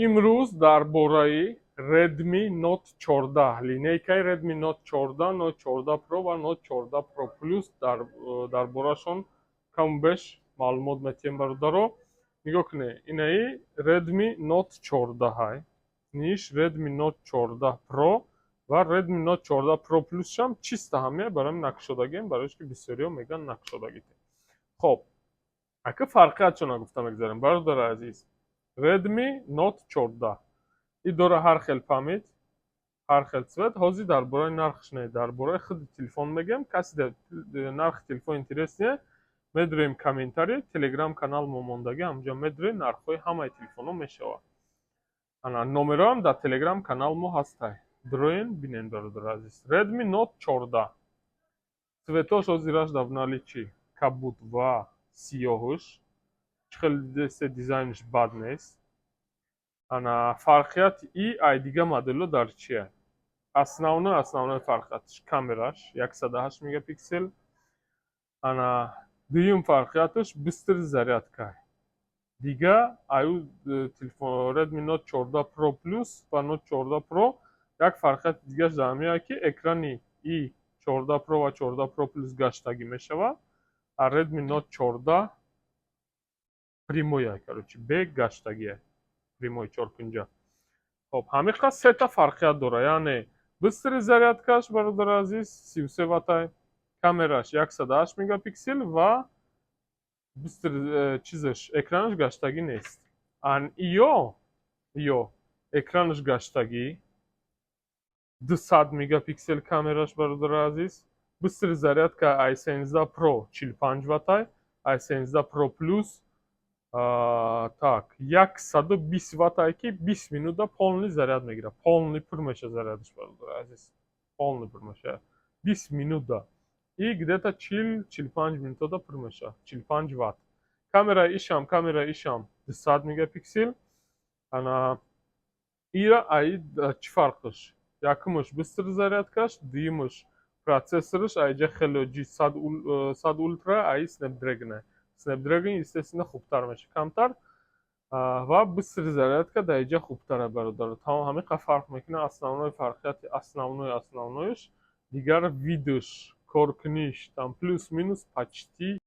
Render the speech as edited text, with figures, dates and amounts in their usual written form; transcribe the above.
Имрӯз дар бораи Redmi Note 14, линейкаи Redmi Note 14, Note 14 Pro ва Note 14 Pro Plus дар борашон каму беш маълумот метиҳем, бародаро. Нигоҳ кунед, инаи Redmi Note 14 ҳай, ниш Redmi Note 14 Pro ва Redmi Note 14 Pro Plus шам чиста ҳамия, барои накушодагием, барои ки бисёриҳо мегӯянд, накушодагите. Хоб, ака, фарқиятшона гуфта мегзарем, бародари азиз. Redmi Note 14 и дора ҳар хел память, ҳар хел цвет. Ҳозир дар бораи нархш не, дар бораи худи телефон мегӯем. Касе нархи телефон интересный, медурем комментарий, Телеграм канал мо мондагӣ, ҳамҷо медурем, нархҳои ҳамаи телефонҳо мешавад. Ана, номероам дар Телеграм канал мо ҳастай, дуроен, бинен, бародари азиз. Redmi Note 14 цветош ҳозираш дар наличии кабуд ва сиёҳуш. Чӣ хеле дидесе, дизайнш бад нест. Ана, фарқияти и ай дига моделҳо дар чия? Основной фарқиятш камераш, 108 мегапиксел. Ана, дуюм фарқияташ быстрый зарядка. Дига аю телефон Redmi Note 14 Pro Plus ва Note 14 Pro як фарқияти дигаш дар ҳамин, ки экрани и 14 Pro ва 14 Pro Plus гаштагӣ мешавад, а Redmi Note 14 прямой, короче, бе гаштагие, прямой, чоркунҷа. Хоб, ҳамин қадр сета фарқият дорад, яъне быстрый зарядкаш, бародари азиз, 33 ваттай, камераш 108 мегапиксел ва быстрый чизаш, экранаш гаштагӣ нест. Ан иё экранаш гаштагӣ, 200 мегапиксел камераш, бародари азиз, быстрый зарядка i17 Pro 45 ваттай, i17 Pro Plus так 120 ваттай, ки 20 минута полный заряд мегирад, полный пур меша зарядаш, бародари азиз, полный пур меша 20 минута и где-то 40-45 минутада пур меша, 45 ватт. Камера ишам 200 мегапиксел. Ана, ира аи чӣ фарқш? Якумаш быстрый зарядкаш, дуюмаш процессораш, айҷа Helio G100 Ultra, аи Snapdragon. Snapdragon, естественно, хубтар меша камтар ва быстрый зарядка дар иҷа хубтара, бародар. Тамом, ҳамин қадр фарқ мекунад. Основной фарқияти, основной, основноиш. Дигар видаш, коркуниш там плюс минус почти.